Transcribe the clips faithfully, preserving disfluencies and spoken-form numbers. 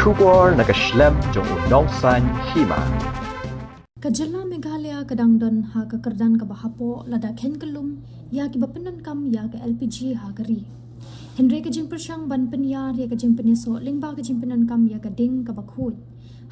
Khubor na ka shlem jong u nongsan hima. Ka jylla Meghalaya ka dang don ha ka kyrdan kaba hapoh lada khein kyllum ïa kiba pyndonkam ïa ka L P G ha ka ri. Hynrei ka jingpyrshang ban pynïar ïa ka jingpynïasoh lyngba ka jingpyndonkam ïa ka ding kaba khuid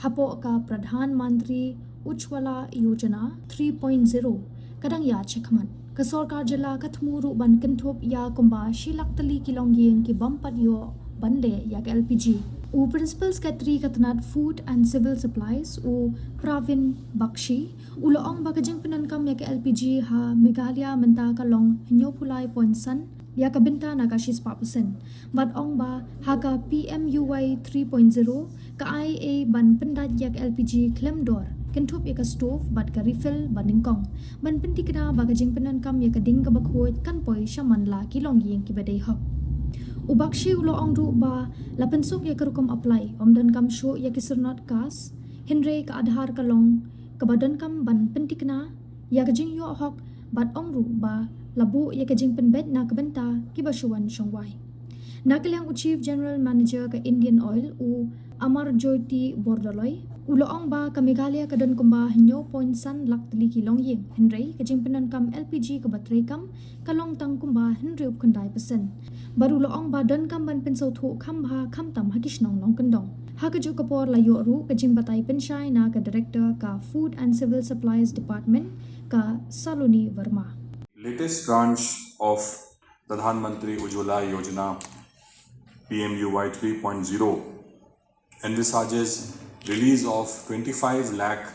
hapoh ka Pradhan Mantri Ujjwala Yojana three point zero ka dang ïaid shakhmat. Ka sorkar jylla ka thmu ruh ban kynthup ïa kumba shi lak tylli ki longïing ki bym pat ïoh ban leh ïa ka L P G. U Principal Secretary ka tnat Food and Civil Supplies, u Pravin Bakshi, u la ong ba ka jingpyndonkam ïa ka L P G ha Meghalaya mynta ka long hynñiewphew lai point san ïa ka bynta na ka shispah percent. Bad ong ba ha ka P M U Y three point zero ka ai ei ban pyndait ïa ka L P G khlem dor, kynthup ïa ka stove bad ka refill ba nyngkong, ban pynthikna ba ka jingpyndonkam ïa ka ding kaba khuid kan poi sha man la ki longïing kiba dei hok. U Bakshi u la ong ruh ba la pynsuk ïa ka rukom apply, ym donkam shuh ïa ki syrnod KAS, hynrei ka Aadhaar ka long kaba donkam ban pynthikna ïa ka jingïoh hok, bad ong ruh ba la buh ïa ka jingpynbeit na ka bynta kiba shu wan shong wai. Na ka liang u Chief General Manager ka Indian Oil, u Amarjyoti Bordoloi, u la ong ba ka Meghalaya ka don kumba hynñiew point san lak tylli ki longïing, hynrei ka jingpyndonkam L P G kaba treikam ka long tang kumba hynriewphew khyndai percent. Bad u la ong ba donkam ban pynsngewthuh kham bha khamtam ha ki shnong nongkyndong. Ha kajuh ka por la ïoh ruh ka jingbatai pynshai na ka Director ka Food and Civil Supplies Department, ka Saloni Verma. Latest tranche of Pradhan Mantri Ujjwala Yojana, P M U Y three point zero, envisages release of twenty-five lakh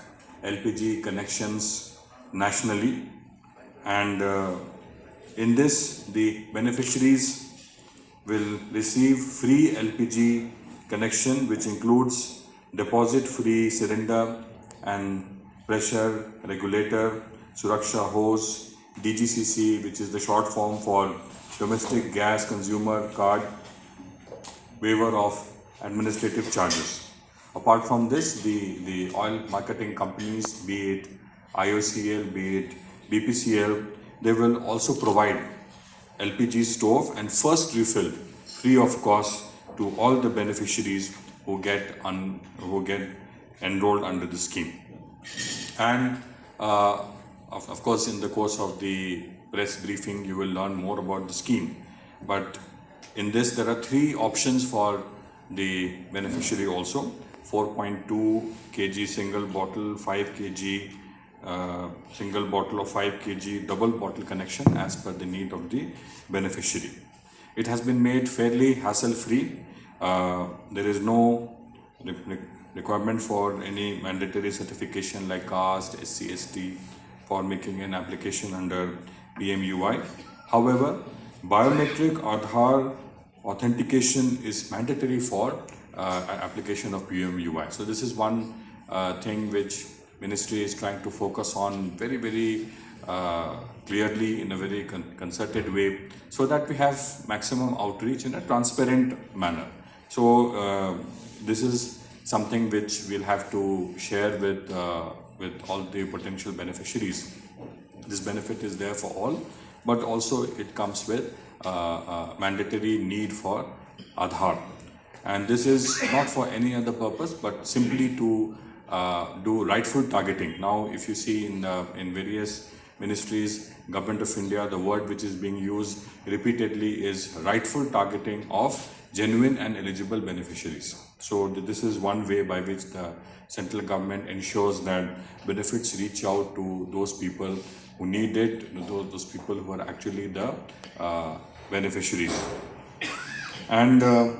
L P G connections nationally, and uh, in this, the beneficiaries will receive free L P G connection, which includes deposit free cylinder and pressure regulator, Suraksha hose, D G C C, which is the short form for Domestic Gas Consumer Card, waiver of administrative charges. Apart from this, the, the oil marketing companies, be it I O C L, be it B P C L, they will also provide L P G stove and first refill free of cost to all the beneficiaries who get un, who get enrolled under the scheme. And uh, of, of course, in the course of the press briefing, you will learn more about the scheme. But in this, there are three options for the beneficiary also: four point two K G single bottle, five K G uh, single bottle of five K G double bottle connection as per the need of the beneficiary. It has been made fairly hassle free. Uh, there is no re- re- requirement for any mandatory certification like caste, S C, S T for making an application under P M U Y. However, biometric Aadhaar authentication is mandatory for uh, a- application of P M U Y. So this is one uh, thing which ministry is trying to focus on very, very uh, clearly in a very con- concerted way, so that we have maximum outreach in a transparent manner. So uh, this is something which we'll have to share with uh, with all the potential beneficiaries. This benefit is there for all, but also it comes with uh, a mandatory need for Aadhaar. And this is not for any other purpose, but simply to uh, do rightful targeting. Now, if you see in, uh, in various ministries, Government of India, the word which is being used repeatedly is rightful targeting of genuine and eligible beneficiaries. So th- this is one way by which the central government ensures that benefits reach out to those people who need it, those, those people who are actually the uh, beneficiaries. And uh,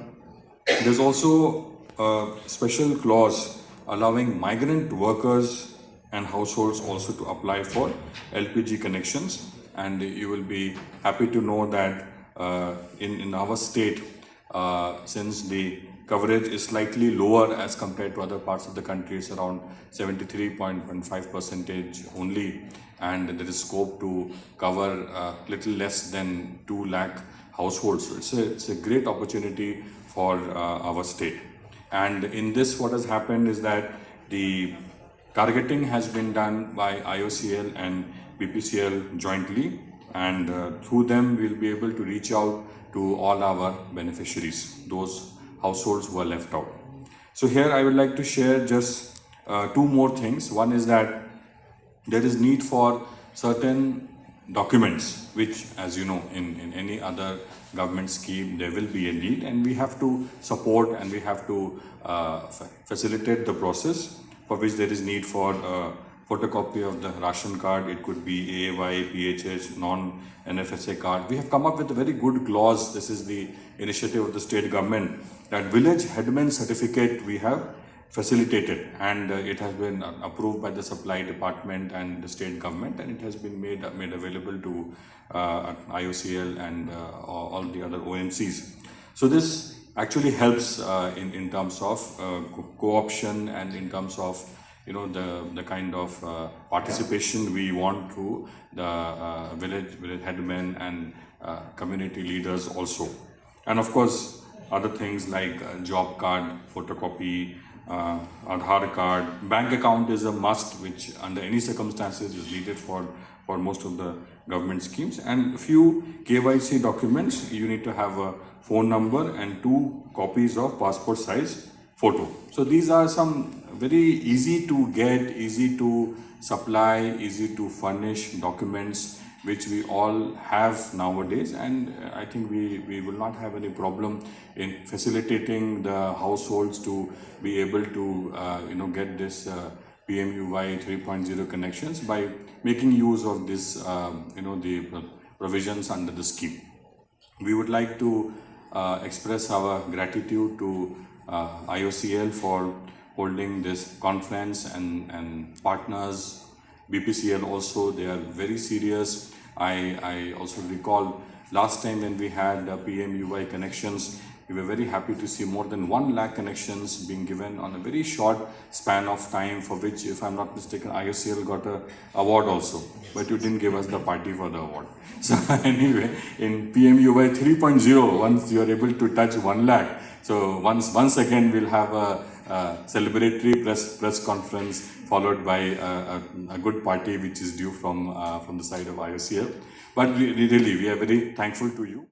there's also a special clause allowing migrant workers and households also to apply for L P G connections. And you will be happy to know that uh, in, in our state, uh, since the coverage is slightly lower as compared to other parts of the country, it's around seventy-three point one five percentage only, and there is scope to cover uh, little less than two lakh households. So it's a, it's a great opportunity for uh, our state. And in this, what has happened is that the targeting has been done by I O C L and B P C L jointly, and uh, through them, we'll be able to reach out to all our beneficiaries, those households who are left out. So here I would like to share just uh, two more things. One is that there is need for certain documents, which, as you know, in, in any other government scheme, there will be a need, and we have to support and we have to uh, fa- facilitate the process for which there is need for uh, photocopy of the ration card. It could be A A Y, P H H, non N F S A card. We have come up with a very good clause. This is the initiative of the state government, that village headman certificate we have facilitated, and uh, it has been uh, approved by the supply department and the state government, and it has been made made available to uh, I O C L and uh, all the other O M Cs. So this actually helps uh, in in terms of uh, co- co-option and in terms of you know the the kind of uh, participation we want to the uh, village village headmen and uh, community leaders also. And of course, other things like uh, job card, photocopy, uh, Aadhaar card, bank account is a must, which under any circumstances is needed for, for most of the government schemes. And few K Y C documents, you need to have a phone number and two copies of passport size photo. So these are some very easy to get, easy to supply, easy to furnish documents which we all have nowadays, and uh, I think we, we will not have any problem in facilitating the households to be able to uh, you know get this uh, P M U Y three point zero connections by making use of this um, you know the pro- provisions under the scheme. We would like to uh, express our gratitude to uh, I O C L for holding this conference and, and partners, B P C L also, they are very serious. I, I also recall last time when we had uh, P M U Y connections, we were very happy to see more than one lakh connections being given on a very short span of time, for which, if I'm not mistaken, I O C L got a award also, but you didn't give us the party for the award. So anyway, in P M U Y three point zero, once you are able to touch one lakh, so once once again we'll have a, a celebratory press press conference followed by a, a, a good party which is due from uh, from the side of I O C L. But we, we really we are very thankful to you.